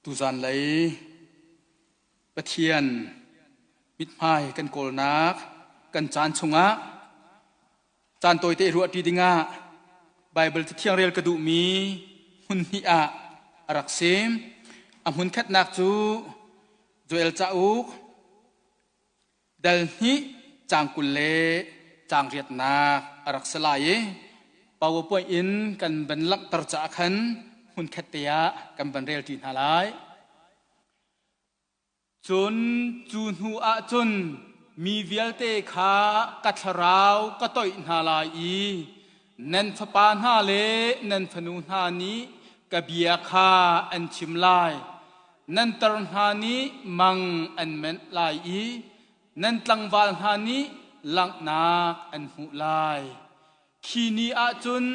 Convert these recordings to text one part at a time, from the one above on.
Tuzan lei Pathian mithmai kan kawlnak kan caan chungah caan tawite i ruahṭi dingah Baibal Cathiang rel ka duhmi hmun hnih ah a rak si. A hmun khatnak cu Joel cauk Dal hnih caang 20 le caang riatnak a rak si lai i PowerPoint in kan van langhter caah khan hmunkhat te ah kan van relṭi hna lai. Cun cu hnu ah cun mi vialte kha ka thlarau ka toih hna lai i nan fapa hna le nan fanu hna nih ka bia kha an chim lai. Nan tar hna nih mang an menh lai i nan tlangval hna nih langhnak an hmuh lai. Khi ni ah cun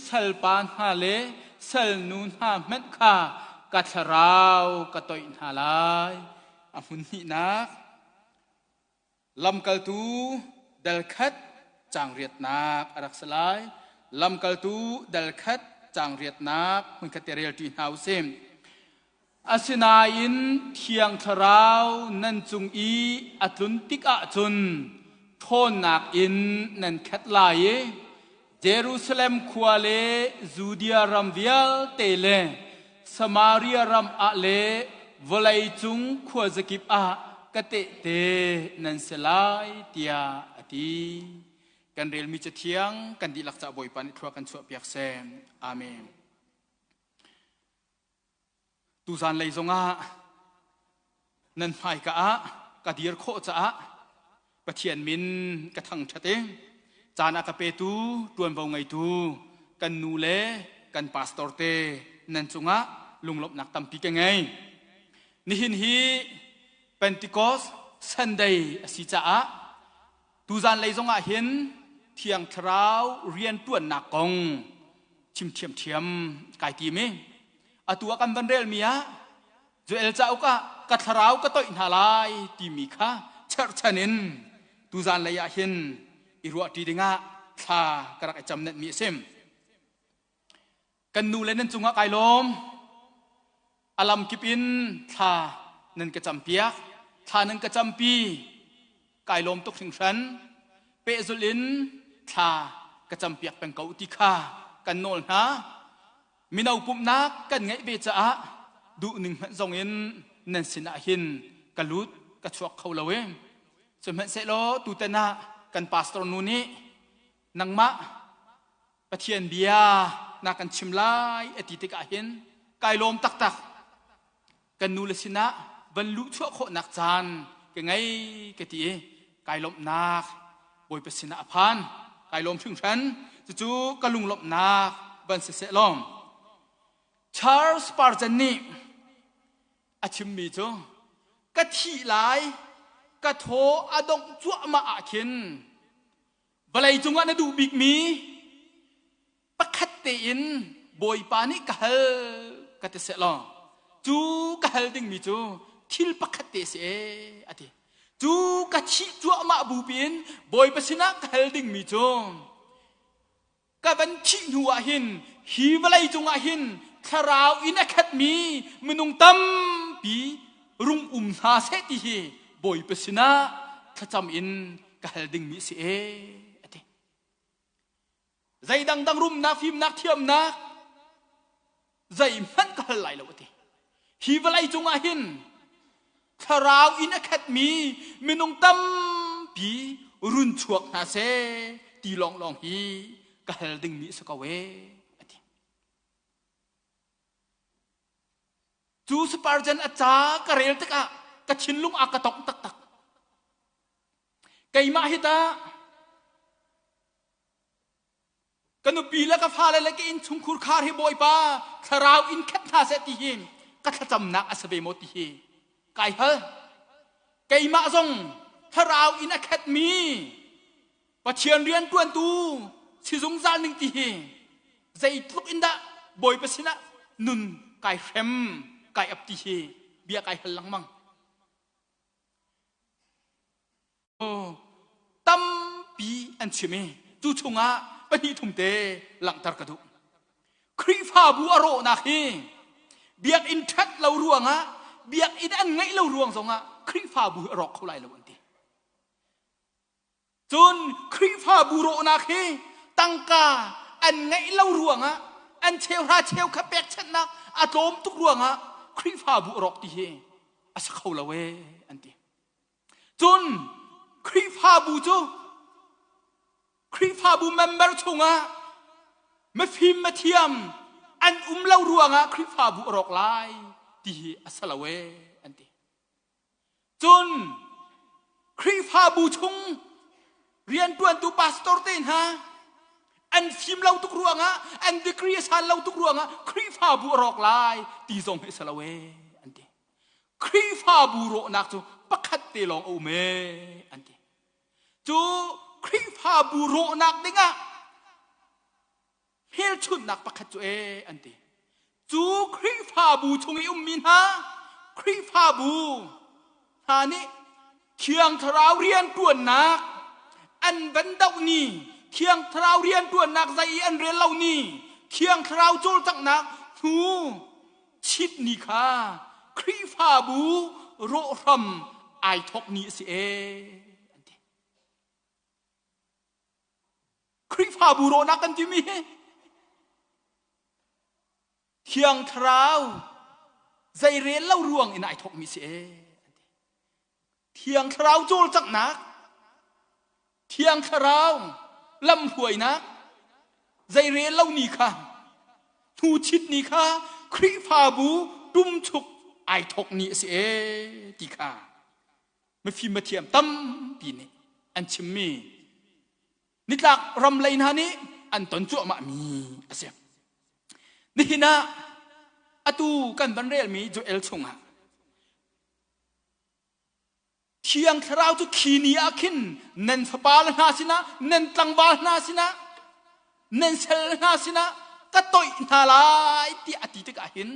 salpa hna le salnu hna hmanh kha ka thlarau ka toih hna lai. A hmun hnihnak Lamkaltu dal khat caang riatnak a rak si lai. Lamkaltu dal khat caang riatnak hmunkhat te relṭi hna u sih. Asinain Thiang Thlarau nan cung i a tlun tikah cun ṭhawnnak in nan khat lai i Jerusalem khua le Judea ram vialte le Samaria ram ah le vawleicung khuazakip ah ka tehte nan si lai tiah a ti. Kan relmi cathiang kan dihlak caah Bawipa nih thlua kan chuahpiak seh. Amen. Tuzan lei zongah nan hmaika ah ka dir khawh caah Pathian min ka thangṭhat i caan a ka petu ṭuanvo ngeitu kan nu le kan pastor te nan cungah lunglawmhnak tampi ka ngei. Nihin hi Pentecost Sunday a si caah tuzan lei zongah hin Thiang Thlarau rianṭuannak kong chim ṭhiamṭhiam kai tim i atu ah kan van relmi ah Joel cauk ah ka thlarau ka toih hna lai timi kha cherhchan in tuzan lei ah hin i ruahṭi dingah thla ka rak i cam nenhmi a si. Kan nu le nan cungah kai lawm. A lamkip in thla nan ka campiak. Thla nan ka campi. Kai lawm tuk hringhran. Pehzulh in thla ka campiak peng ko ti kha kan nawl hna. Mino pumhnak kan ngeih ve caah duhning hmanh zong in nan sinah hin ka lut ka chuak kho lo i sihmanhsehlaw tutan ah kan pastor nu nih nangmah Pathian bia na kan chim lai a ti tikah hin kai lawm taktak. Kan nu le sinah van luhchuah khawhnak caan ka ngei ka ti i kai lawmhnak Bawipa sinah a phan. Kai lawm hringhran. Cucu ka lunglawmhnak van si seh law. Charles Spurgeon nih a chimmi cu ka thih lai ka thaw a dongh cuahmah ah khin Vawlei cungah na duh bikmi pakhat tein Bawipa nih ka hal ka ti seh law cu ka hal dingmi cu thil pakhat te si ee a ti. Cu ka thih cuahmah bu piin Bawipa sinah ka hal dingmi cu ka van thih hnu ah hin hi vawlei cungah hin thlarau in a khatmi minung tampi rung um hna seh ti hi Bawipa sinah thlacam in ka hal dingmi a si ee a ti. Zei dangdang rumnak, fimnak, thiamnak zeihmanh ka hal lai lo a ti. Hi vawlei cungah hin thlarau in a khatmi minung tampi run chuak hna seh ti lawnglawng hi ka hal dingmi a si ko ee a ti. Cu Spurgeon a ca ka rel tikah ka thinlung a ka tongh taktak. Keimah hi tah ka nupi le ka fale le ka innchungkhur khar hi Bawipa thlarau in khat hna seh ti hi ka thlacamnak a si ve maw ti hi kai hal. Keimah zong thlarau in a khatmi Pathian rianṭuantu si zungzal ning ti hi zeitluk in dah Bawipa sinah nun kai hrem kai ap ti hi bia kai hal lengmang. Tampi an chim i cu chungah pahnih thum te langhter ka duh. Khrihfabu a rawhnak hi Biakinn ṭhat lo ruangah, biakinn an ngeih lo ruang zongah Khrihfabu hi a rawk kho lai lo an ti. Cun Khrihfabu rawhnak hi tangka an ngeih lo ruangah an cheuhra cheukhat pekchanhnak a tlawm tuk ruangah Khrihfabu a rawk ti hi a si kho lo ee an ti. Cun Khrihfabu cu Khrihfabu member chungah mifim mathiam an um lo ruangah Khrihfabu a rawk lai ti hi a si lo ee an ti. Cun Khrihfabu chung rianṭuantu pastor te hna an fim lo tuk ruangah an degree a san lo tuk ruangah Khrihfabu a rawk lai ti zong hi a si lo ee an ti. Khrihfabu rawhnak cu pakhat te lawng a um ee an ti. Cu Khrihfabu rawhnak dingah hmelchunhnak pakhat cu ee an ti. Cu Khrihfabu chung i ummi hna Khrihfabu hna nih Thiang Thlarau rianṭuannak an van doh ni, Thiang Thlarau rianṭuannak zei i an rel lo ni, Thiang Thlarau cawlcanghnak hnu chit ni kha Khrihfabu rawhram ai thawk ni a si ee an ti. Khrihfabu rawhnak kan timi hi Thiang Thlarau zei rel lo ruang in ai thawkmi si ee. Thiang Thlarau cawlcanghnak, Thiang Thlarau lamhruainak, zei rel lo ni kha, hnuchit ni kha Khrihfabu tumchuk ai thawk ni a si ee ti kha mifim mathiam tampi nih an chimmi nitlak ram lei hna nih an ton cuahmah mi a si. Nihin ah atu kan van relmi Joel chungah Thiang Thlarau cu khi ni ah khin nan fapa le hna sinah nan tlangval hna sinah nan sel hna sinah ka toih hna lai tiah a ti tikah hin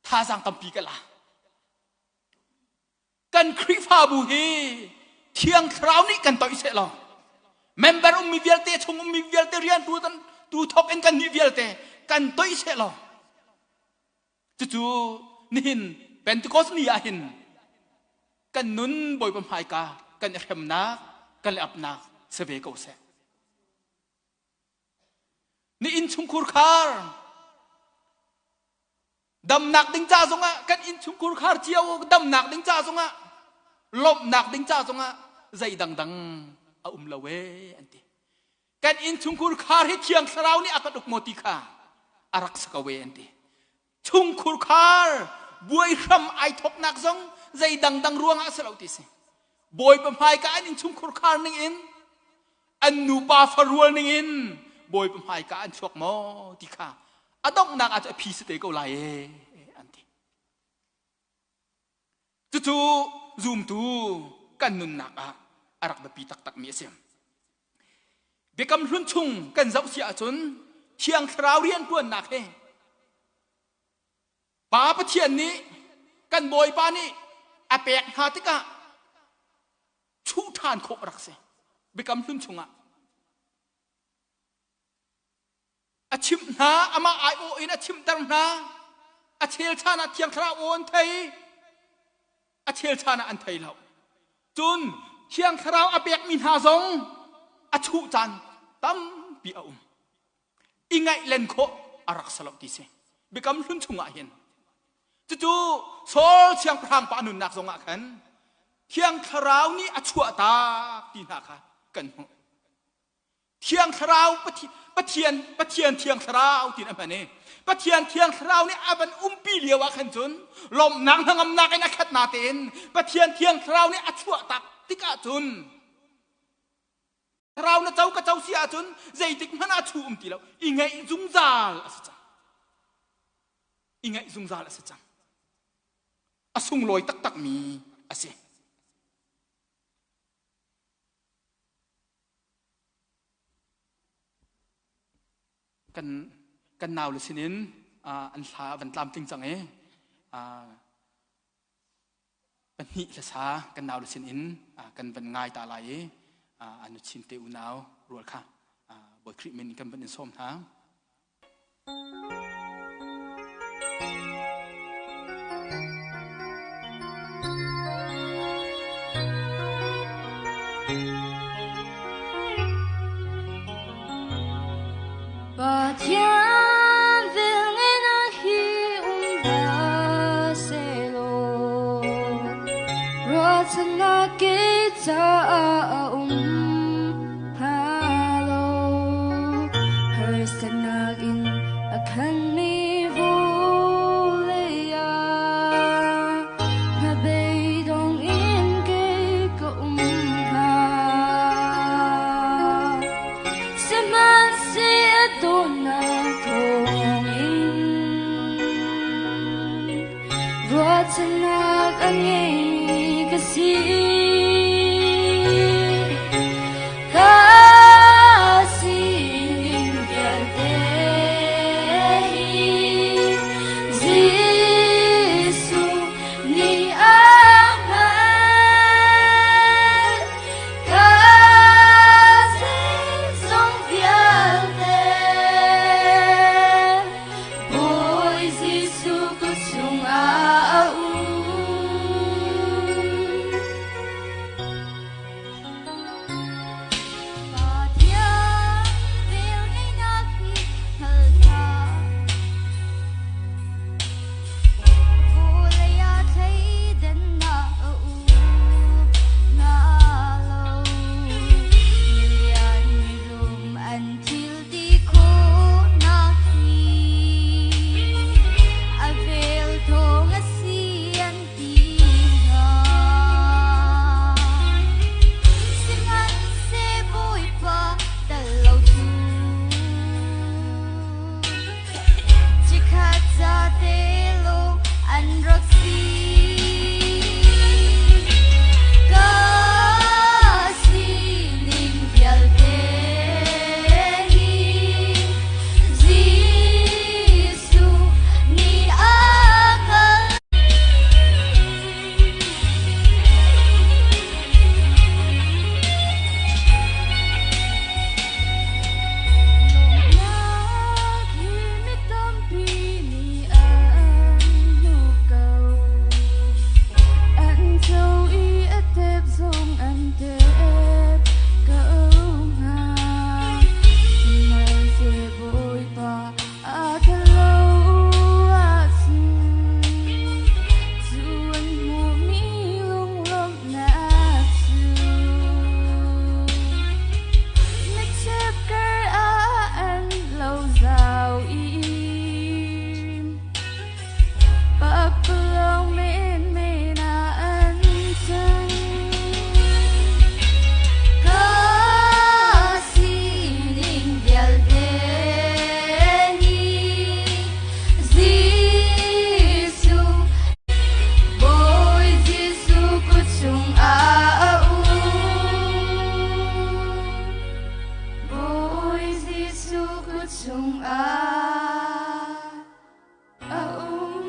thazaang tampi ka la. Kan Khrihfabu hi Thiang Thlarau nih kan toih seh law member ummi vialte chung ummi vialte rian tu tu thok in kan nih vialte kan toih seh law cucu nihin Pentecost ni ah hin kan nun Bawipa hmaika kan i hremnak kan i apnak si ve ko seh. Ni innchungkhur khar Damnak ding ca zongah kan innchungkhur khar cio damnak ding ca zongah lawmhnak ding ca zongah zei dangdang a um lo ee an ti. Kan innchungkhur khar hi Thiang Thlarau nih a kan uk maw ti kha a rak si ko ee an ti. Chungkhur khar buai hram ai thoknak zong zei dangdang ruangah a si lo ti si. Bawipa hmaika an innchungkhur khar ning in an nupa farual ning in Bawipa hmaika an chuak maw ti kha a donghnak ah cu a phi si te ko lai ee an ti. Cucu zumtu kan nunnak ah a rak biapi taktakmi a si. Biakam hlun chung kan zoh si ahcun Thiang Thlarau rianṭuannak hi Pa Pathian nih kan Bawipa nih a pek hna tikah chuh ṭhan khawh a rak si. Biakam hlun chungah a chimh hna amah aiawh in a chimhter hna a chelchan ah Thiang Thlarau aw an thei a chelchan ah an thei lo cun Thiang Thlarau a pekmi hna zong a chuh caan tampi a um i ngaih len khawh a rak si lo ti si biakam hlun chungah hin cucu Saul siangpahrang pa nunnak zongah khan Thiang Thlarau nih a chuahtak ti hna kha kan hmuh Thiang Thlarau Pathian Pathian Thiang Thlarau tiin a hman i Pathian Thiang Thlarau nih a van umpi lio ah khan cun lawmhnak hnangamnak in a khat na tein Pathian Thiang Thlarau nih a chuahtak tikah cun Thlarau na co ka co si ahcun zeitik hmanh ah chu um ti lo i ngeih zungzal a si cang i ngeih zungzal a si cang a sunglawi taktak mi a si Kan kan nau le sinin an hla van tlamtling cang i pahnih hlasa kan nau le sinin kan van ngai ta lai i anu chin te unau rual kha Bawi Khrih min kan van in sawm hna. Pathian velngeihnak hi um hlah sehlaw ruahchannak kei caah a um hnga lo. Harsatnak in a khanmi vawlei ah hnabeidong in kei ka um hnga. Sihmanhseh dawtnak thawngin ruahchannak a ngeimi ka si. Ka sining vialte hi Jesuh nih a hngalh. Ka zeizong vialte Bawi Jesuh kut chungah a um. Pathian velngeihnak hi hngal hna. Vawlei ah thleidannak a um. An thil ti khawhnak hi a vel thawng a si an ti hnga. Sihmanhseh Bawipa tal lo cu Chikkhat ca te lawng an rak si. Ka sining vialte hi Jesuh nih a ka Lawmhnak hi mi tampi nih an hmuh ko. An tho i a tep zong an tep ko hnga. Sihmanhseh Bawipa a ṭhalo ahcun cu an hmuhmi lunglawmhnak cu Michep kar ah an lo zau i pakpalawng menmen ah an cang. Ka sining vialte hi Jesuh Bawi Jesuh kut chungah a um. Bawi Jesuh kut chungah a um.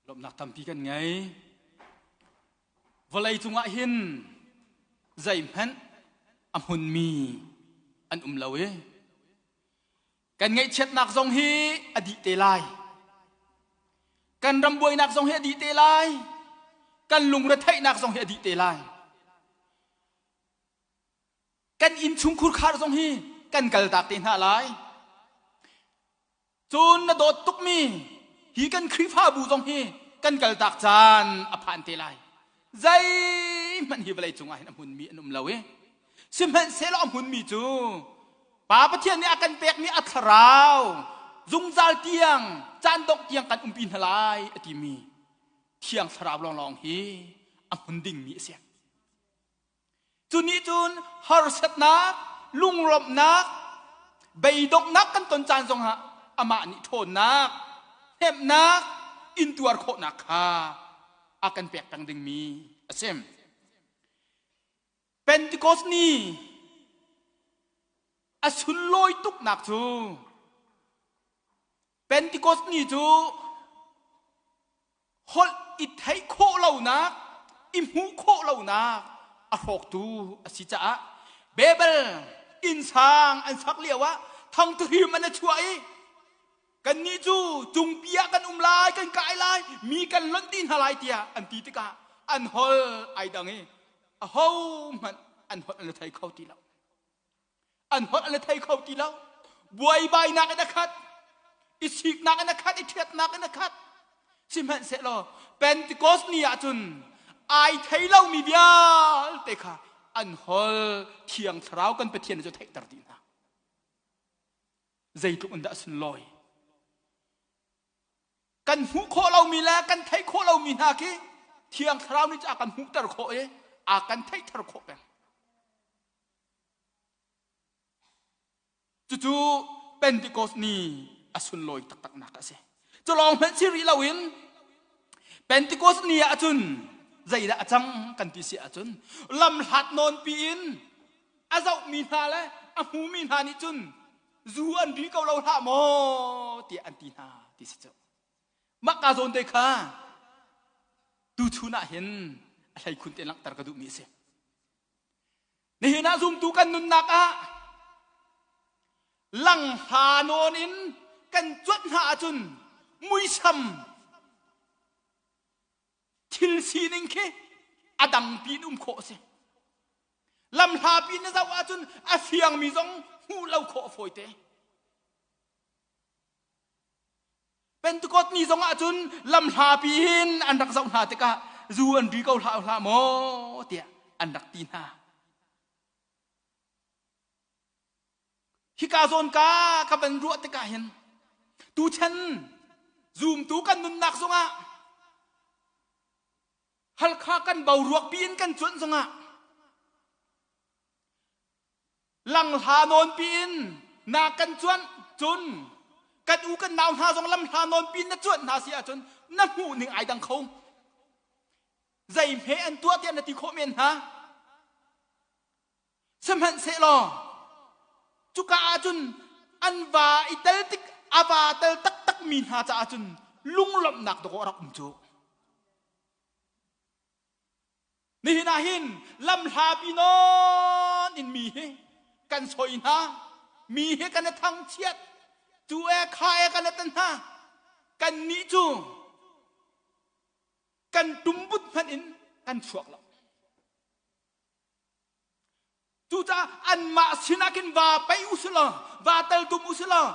Lawmhnak tampi kan ngei. Vawlei cungah hin zeihmanh a hmunmi an um lo i kan ngaihchiatnak zong hi a dih te lai. Kan ram buainak zong hi a dih te lai. Kan lungretheihnak zong hi a dih te lai. Kan innchungkhur khar zong hi kan kaltak te hna lai. Cun na dawt tukmi hi kan Khrihfabu zong hi kan kaltak caan a phan te lai. Zeihmanh hi vawlei cungah hin a hmunmi an um lo i sihmanhsehlaw a hmunmi cu Pa Pathian nih a kan pekmi a thlarau zungzal tiang caan dongh tiang kan umpi hna lai a timi thiang thlarau lawnglawng hi a hmun dingmi a si. Cu nih cun harsatnak, lunglawmhnak, beidonghnak kan ton caan zongah amah nih ṭhawnnak, hnemhnak, intuar khawhnak kha a kan pek peng dingmi a si. Pentecost ni a sunlawi tuknak cu Pentecost ni cu holh i theih khawh lonak, i hmuh khawh lonak a hrawktu a si caah Babel innsang an sak lio ah thangthuhim an a chuah i. Kannih cu cungpi ah kan um lai, kan kai lai, mi kan lonh dih hna lai tiah an ti tikah an hol ai dang i ahohmanh an holh an thei kho ti lo. An holh an thei kho ti lo. Buaibainak in a khat, i siknak in a khat, i ṭhiatnak in a khat. Sihmanhsehlaw Pentecost ni ah cun ai thei lomi vialte kha an hol Thiang Thlarau kan Pathian cu theihter dih hna. Zeitluk in dah sunlawi. Kan hmuh khawh lomi le kan theih khawh lomi hna khi Thiang Thlarau nih a kan hmuhter khawh i a kan theihter khawh peng. Cucu Pentecost ni a sunlawi taktaknak a si. Cu lawng hmanh si rih loin Pentecost ni ah cun zeidah a cang kan ti si ahcun lamhlat nawn piin a zohmi hna le a hmumi hna nih cun zu an ri ko lo hlah maw tiah an ti hna ti si cu. Mah ka zawn te kha tuchun ah hin a hleikhun te langhter ka duhmi a si. Nihin ah zumtu kan nunnak ah langhla nawn in kan cuanh hna ahcun muisam thil sining khi a dang piin um khawh a si. Lamhla pi na zoh ahcun a fiangmi zong hmuh lo khawh a fawite. Pentecost ni zong ahcun lamhla pi in an rak zoh hna tikah zu an ri ko hlah hlah maw tiah an rak ti hna. Hika zawn ka ka van ruah tikah hin tuchan zumtu kan nunnak zongah Halkha kan boruak pi in kan cuanh zongah Langhla nawnpi in na kan cuanh cun kan u kan nau hna zong lamhla nawnpi in na cuanh hna si ahcun na hmuh ning ai dang kho. Zei hme an tuah tiah na ti khawh men hna. Sihmanhsehlaw cuka ahcun an va i tel tik a va tel taktak mi hna caah cun lunglawmhnak dawh a rak um cu. Nihin ah hin lamhlapi nawn in mi hi kan soi hna. Mi hi kan i thangchiat. Cu e kha e kan i tan hna. Kan nih cu kan tumbut hmanh in kan chuak lo. Cucaah anmah sinah khin va paih u sih law, va teltum u sih law,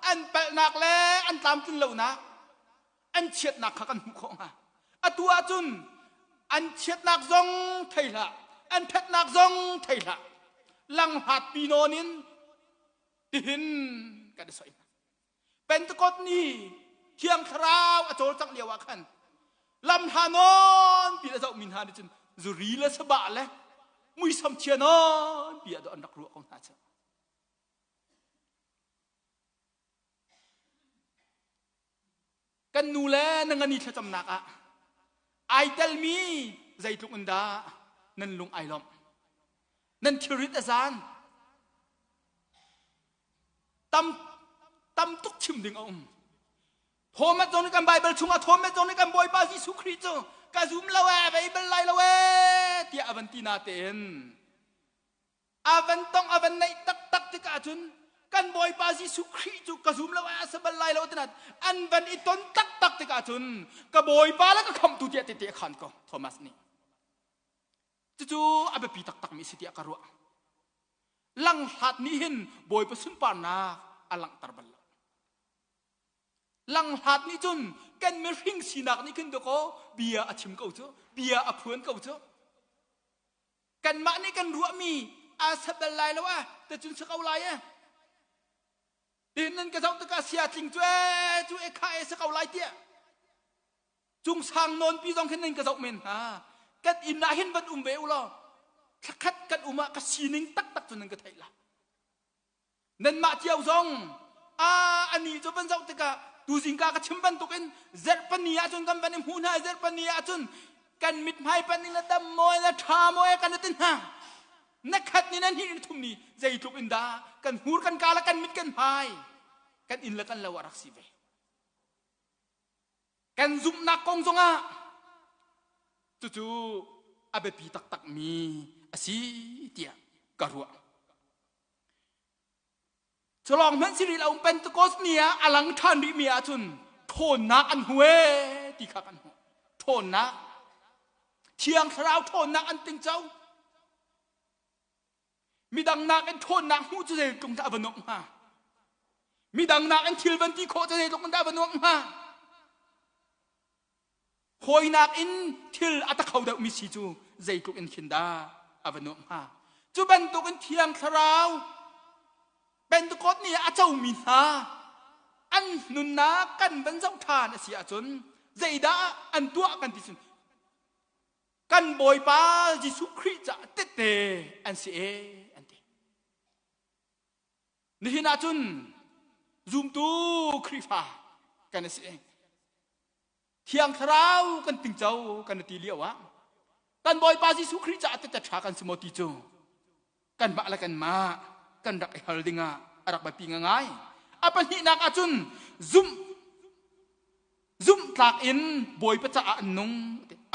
an palhnak le an tlamtlin lonak, an chiatnak kha kan hmuh khawh hnga. Atu ahcun an chiatnak zong thei hlah, an ṭhatnak zong thei hlah. Langhlat pi nawn in tihin kan i soi hna. Pentecost ni Thiang Thlarau a cawlcangh lio ah khan lamhla nawn pi le zohmi hna nih cun zuri le sabah le muisam chia nawn pi ah an rak ruah ko hna cu. Kan nu le na ngani thlacamnak ah ai telmi zeitluk in dah nan lung ai lawmh nan thilrit a zan tam tam tuk chim ding a um Thomas zong nih kan Bible chungah Thomas zong nih kan Bawipa Jesuh Khrih cu ka zum lo ee Bible lai lo ee tiah a van ti na tein a van tong a van neih taktak tikah cun kan Bawipa Jesuh Khrih cu ka zum lo ee a si bal lai lo tina an van i ton taktak tikah cun ka Bawipa le ka khamhtu tiah tete a khan ko Thomas nih cucu a biapi taktakmi si tiah ka ruah Langhlat nih hin Bawipa sunparnak a langhter bal lo. Langhlat nih cun kan mihring sinak nih khin dakaw bia a chim ko cu, bia a phuan ko cu. Kanmah nih kan ruahmi a sat bal lai lo ah, tacun si ko lai eh. Tin nan ka zoh tikah sia tling cu ee cu e kha e si ko lai tiah. Cung sang nawnpi zong khin nan ka zoh men hna. Kan inn ah hin van um ve u law thlakhat kan um ah ka sining taktak cu nan ka theih la. Nanmah cio zong a ani cu van zoh tikah tuzingka ka chim bantukin zerhpani ah cun kan van i hmuh hna zerhpani ah cun kan mithmai pan in na dam maw na ṭha maw kan ti hna na khat ni na hnih na thum ni zeitluk in dah kan hmur kan ka le kan mit kan hmai kan inn le kan lo ah rak si ve Kan zumhnak kong zongah cucu a biapi taktakmi a si tiah ka ruah. Culawng hmanh si rih lo Pentecost ni ah a lang ṭhan rihmi ahcun ṭhawnnak an hmu ee ti kha kan hmuh. Ṭhawnnak. Thiang Thlarau ṭhawnnak an tingco. Midang nakin ṭhawnnak hmuh cu zeitluk dah a va nuamh hnga. Midang nakin thil van ti khawh cu zeitluk dah a va nuamh hnga. Hawinak in thil a ta kho deuhmi si cu zeitluk in khin dah a va nuamh hnga. Cu bantukin Thiang Thlarau Pentecost ni ah a comi hna an nunnak kan van zoh ṭhan a si ahcun zeidah an tuah kan ti cun kan Bawipa Jesuh Khrih caah tette an si ee an ti. Nihin ahcun zumtu Khrihfa kan si. Thiang Thlarau kan tingco kan ti lio ah kan Bawipa Jesuh Khrih caah tette ṭha kan si maw ti cu kanmah le kanmah kan rak i hal dingah a rak biapi ngai. A pahnihnak ahcun zumh zumhtlak in Bawipa caah an nung.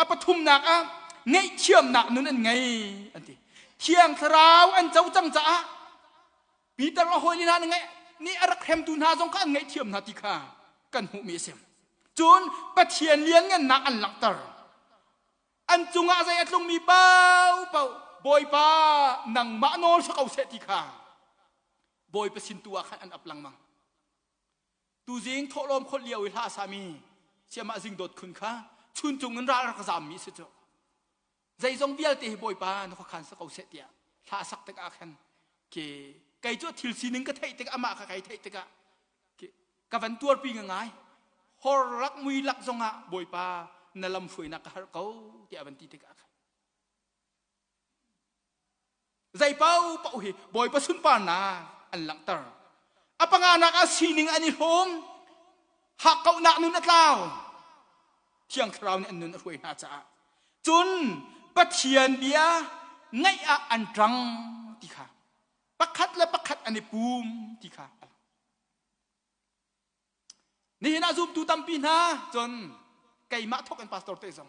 A pathumnak ah ngaihthiamnak nun an ngei an ti. Thiang Thlarau an co cang caah Peter a hawile hna nih a rak hremtu hna zong kha an ngaihthiam hna ti kha kan hmuhmi a si. Cun Pathian lianngannak an langhter. An cungah zei a tlungmi paohpaoh Bawipa nangmah nawl si ko seh ti kha Bawipa sin tu ah khan an ap lengmang. Tuzing thawhlawm khawlh lio i hla a sami siamah zingdawt khun kha chuncung in ral rak zammi si cu. Zeizong vialte hi Bawipa na khuakhan si ko seh tiah hla sak tikah khan ke kei cu thil sining ka theih tikah amah kha kai theih tikah ka van tuarpi ngai hor lak mui lak zongah Bawipa na lam hruainak ka harh ko tiah van ti tikah khan zei paohpaoh hi Bawipa sunparnak an langhter. A panganak ah sining an i hlawm. Hakkauhnak nun a tlau. Thiang Thlarau nih an nun a hruai hna caah. Cun Pathian bia ngaih ah an ṭang ti kha pakhat le pakhat an i pum ti kha a lang. Nihin ah zumtu tampi hna cun keimah thawk in pastor te zong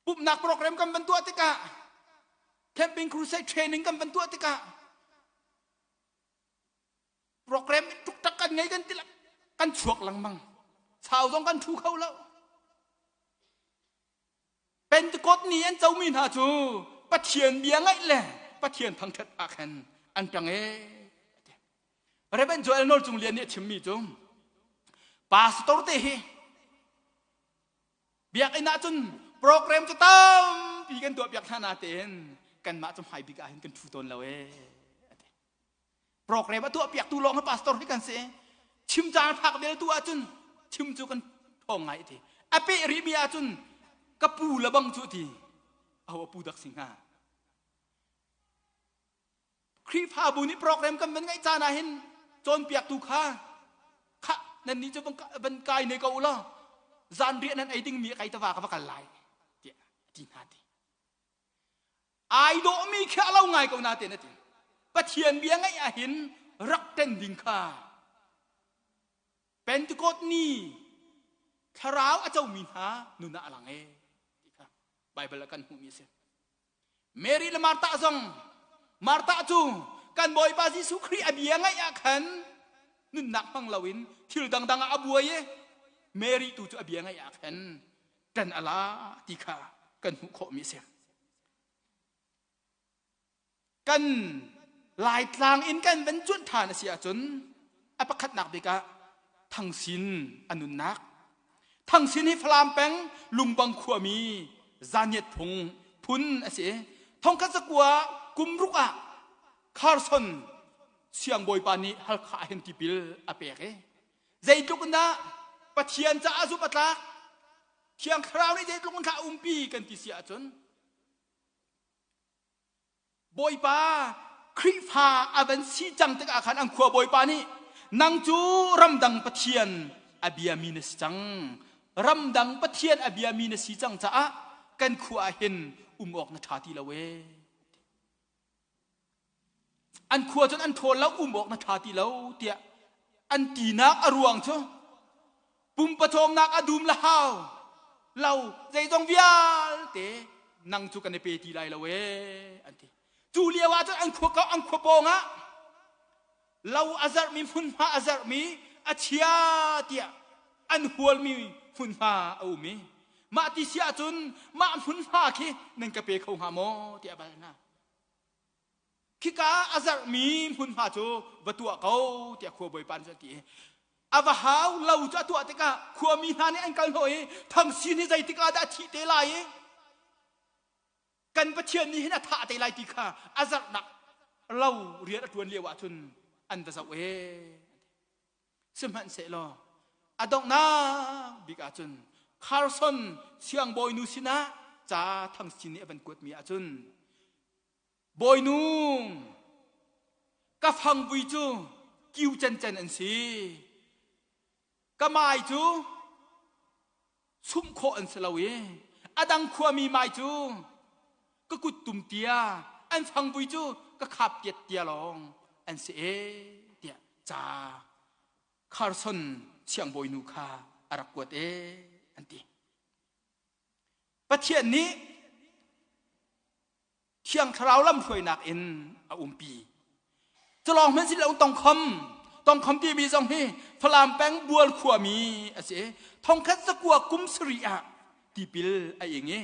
pumhnak program kan van tuah tikah camping crusade training kan van tuah tikah program tuktak kan ngei kan tilak kan chuak lengmang sau zong kan thu kho lo Pentecost ni an comi hna cu Pathian bia ngaih le Pathian thangṭhat ah khan an ṭang e Reverend Joel Nawl Cung Lian nih a chimmi cu pastor te hi Biakinn ah cun program cu tampi kan tuah piak hna natein kanmah cu hmai bik ah hin kan ṭhu tawn lo ee. Program a tuah piaktu lawng hi pastor hi kan si. Chim caan phak bel tu ahcun chim cu kan ṭhawng ngai ti. A peh rihmi ahcun ka pu le bang cu ti. Aho a pu dak si hnga. Khrihfabu nih program kan van ngeih caan ah hin cawnpiaktu kha khah nannih cu van kai ne ko u law zanriah nan ei dingmi kai tava ka va kal lai tiah a ti hna ti. Ai dawhmi khi a lo ngai ko na te na ti. Pathian bia ngaih ah hin rak ṭen ding kha Pentecost ni thlarau a comi hna nun ah a lang ee ti kha Bible ah kan hmuhmi a si. Mary le Martha zong Martha cu kan Bawipa Jesuh Khrih a bia ngaih ah khan nunnak hmang loin thil dangdang ah a buai i Mary tu cu a bia ngaih ah khan ṭan a la ti kha kan hmuh khawhmi a si. Kan Laitlang in kan van cuanh ṭhan a si ahcun a pakhatnak bik ah Thangsin a nunnak. Thangsin hi Falam peng Lungbang khuami Zaniat phung phun a si. Thongkhat zakua kum ruk ah Carson siangbawipa nih Halkha ah hin tipil a pek i zeitluk in dah Pathian caah zumh a tlak Thiang Thlarau nih zeitluk in thla a umpi kan ti si ahcun Bawipa Khrihfa a van si cang tikah khan an khua bawipa nih nang cu ramdang pathian a biami na si cang ramdang pathian a biami na si cang caah kan khua ah hin um awk na ṭha ti lo ee an khua cun an ṭhawl lo um awk na ṭha ti lo tiah an tinak a ruang cu Pumpacawmnak a dum le hau lo zeizong vialte nang cu kan i pe ti lai lo ee an ti. Cu lio ah cun an khua an khua pawng ah. Lo a zarhmi hmunhma a zarhmi a chia tiah an hualmi hmunhma a um i mah ti si ahcun mah hmunhma khi nan ka pe kho hnga maw tiah a bal hna. Khika a zarhmi hmunhma cu va tuah ko tiah khua bawipa nih cun a ti i a va hau lo cu a tuah tikah khuami hna nih an kal hnawh i Thangsin hi zeitik ah dah a thih te lai i kan Pathian nih hin a thah te lai ti kha a zarhnak lo rian a ṭuan lio ah cun an va zoh e sihmanhsehlaw a donghnak bik ah cun Carson siangbawinu sinah ca Thangsin nih a van kuatmi ah cun Bawinu ka fangvui cu kiu cencen an si ka mai cu chumh khawh an si lo i a dang khuami mai cu ka kut tum tia an fangvui cu ka khap tiat tia lawng an si e tiah ca Carson siangbawinu kha a rak kuat e an ti. Pathian nih Thiang Thlarau lamhruainak in a umpi. Culawng hmanh si lo tongkhom tongkhom timi zong hi Falam peng Bual khuami a si. Thongkhat zakua kum sarih ah tipil a ing i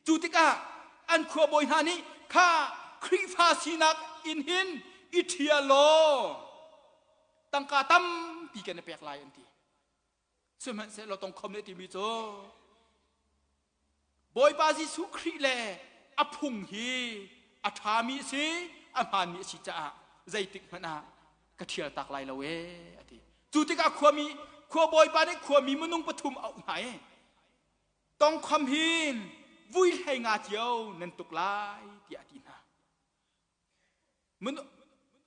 cu tikah an khuabawi hna nih kha Khrihfa sinak in hin i ṭhial law tangka tampi kan i pek lai an ti. Sihmanhsehlaw tongkhom nih a timi cu Bawipa Jesuh Khrih le a phung hi a ṭhami a si, a hmaanmi a si caah zeitik hmanh ah ka ṭhial tak lai lo ee a ti. Cu tikah khuami khua bawipa nih khuami minung pathum a auh hna i tongkhom hin vui hlei nga cio nan tuk lai tiah a ti hna.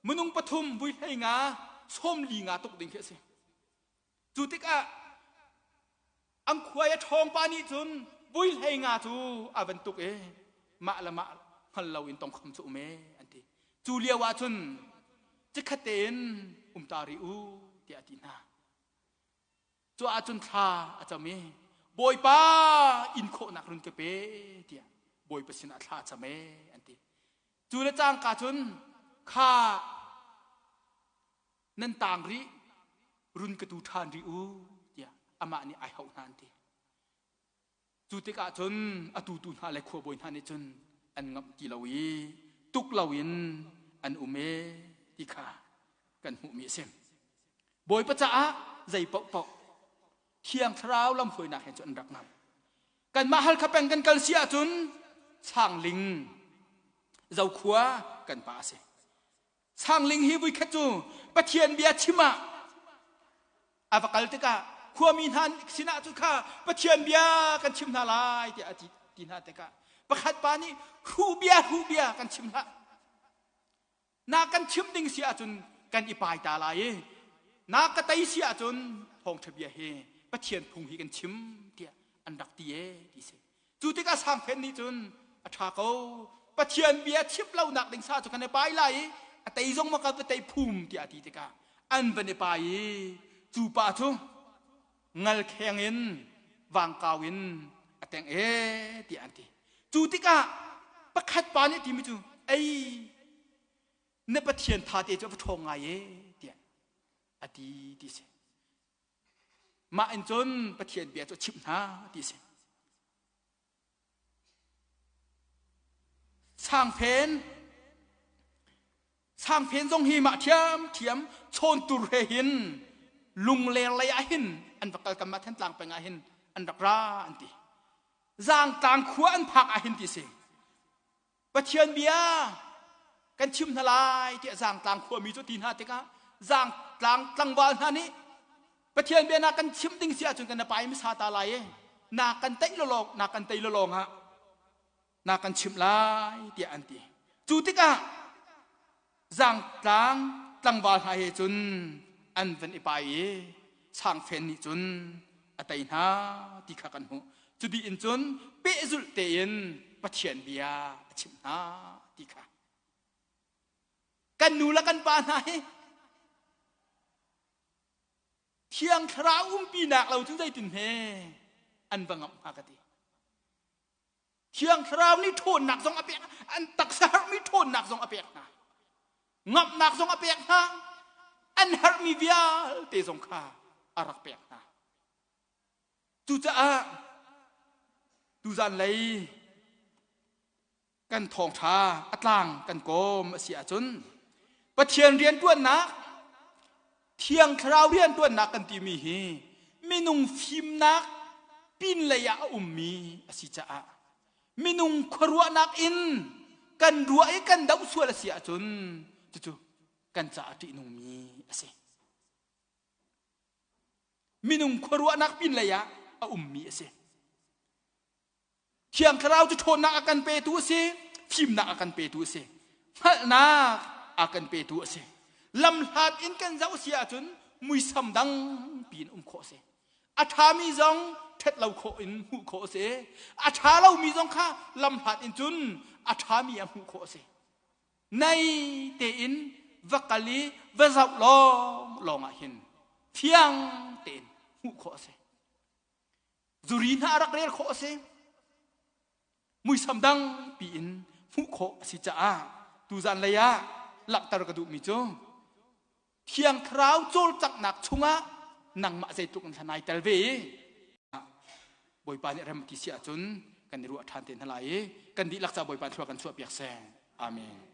Minung pathum vui hlei nga sawm li nga tuk ding khi a si. Cu tikah an khuai a ṭhawngpa nih cun vui hlei nga cu a van tuk i mah le mah hngal loin tongkham cu um e an ti. Cu lio ah cun cikhat tein um ta rih u tiah a ti hna. Cu ah cun thla a cam i Bawipa inn khawhnak run ka pe tiah Bawipa sinah thla a cam e an ti. Cu le cangka cun kha nan taang rih run ka tu ṭhan rih u tiah amah nih ai hauh hna an ti. Cu tikah cun a tutu hna le khuabawi hna nih cun an ngamh ti lo i tuk loin an um e ti kha kan hmuhmi a si. Bawipa caah zei paohpaoh Thiang Thlarau lamhruainak he cun an rak ngamh. Kanmah Halkha peng kan kal si ahcun Sangling Zokhua kan pa a si. Sangling hi vuikhat cu Pathian bia chim ah a va kal tikah khuami hna sinah cu kha Pathian bia kan chim hna lai tiah a ti, ti hna tikah pakhat pa nih hruh bia hruh bia kan chim hlah na kan chim ding si ahcun kan i pai ta lai i na ka tei si ahcun thawngṭha bia hi Pathian phung hi kan chim tiah an rak ti e ti si Cu tikah Sangphen nih cun a ṭha ko. Pathian bia chimh lonak ding sa cu kan i pai lai i a tei zong ma ka va tei phum tiah a ti tikah an van i pai i cu pa cu ngalkheng in vangkau in a teng e tiah an ti. Cu tikah pakhat pa nih timi cu ei na Pathian tha te cu a va ṭhawng ngai e tiah a ti ti si. Mah in cun Pathian bia cu a chimh hna ti a si. Sangphen Sangphen zong hi mah ṭhiamṭhiam chawntur he hin lungler lei ah hin an va kal kam ah Thantlang peng ah hin an rak ra an ti. Zaangtlang khua an phak ah hin ti si. Pathian bia kan chim hna lai tiah Zaangtlang khuami cu ti hna tikah Zaangtlang tlangval hna nih Pathian bia na kan chim ding si ahcun kan na pai hmasa ta lai i na kan tei lawlawng na kan tei lawlawng ah na kan chimh lai tiah an ti. Cu tikah Zaangtlang tlangval hna he cun an van i pai i Sangfen nih cun a tei hna ti kha kan hmuh. Cu dih in cun pehzulh tein Pathian bia a chimh hna ti kha. Kan nu le kan pa hna hi Thiang Thlarau umpinak lo cu zeitin hme an va ngamh hnga ka ti. Thiang Thlarau nih ṭhawnnak zong a pek an taksa herhmi ṭhawnnak zong a pek hna ngamhnak zong a pek hna. An herhmi vialte zong kha a rak pek hna. Cucaah tuzan lei kan thawngṭha a tlang kan kawm a si ahcun Pathian rianṭuannak Thiang Thlarau rianṭuannak kan timi hi minung fimnak pinlei ah a ummi a si caah minung khuaruahnak in kan ruah i kan doh sual a si ahcun cucu kan caah ṭihnungmi a si. Minung khuaruahnak pinlei ah a ummi a si. Thiang Thlarau cu ṭhawnnak a kan petu a si, fimnak a kan petu a si, hngalhnak a kan petu a si. Lamhlat in kan zoh si ahcun muisam dang piin um khawh a si. A ṭhami zong ṭhet lo khawh in hmuh khawh a si. A ṭha lomi zong kha lamhlat in cun a ṭhami ah hmuh khawh a si. Nai tein va kal i va zoh lawng lawng ah hin fiang tein hmuh khawh a si. Zuri hna a rak rel khawh a si. Muisam dang piin hmuh khawh a si caah tuzan lei ah langhter ka duhmi cu Thiang Thlarau cawlcanghnak chungah nangmah zeitluk in nai tel ve i Bawipa nih rem ti si ahcun kan i ruah ṭhan te hna lai i kan dihlak ca Bawipa thlua kan chuah piak seh. Amen.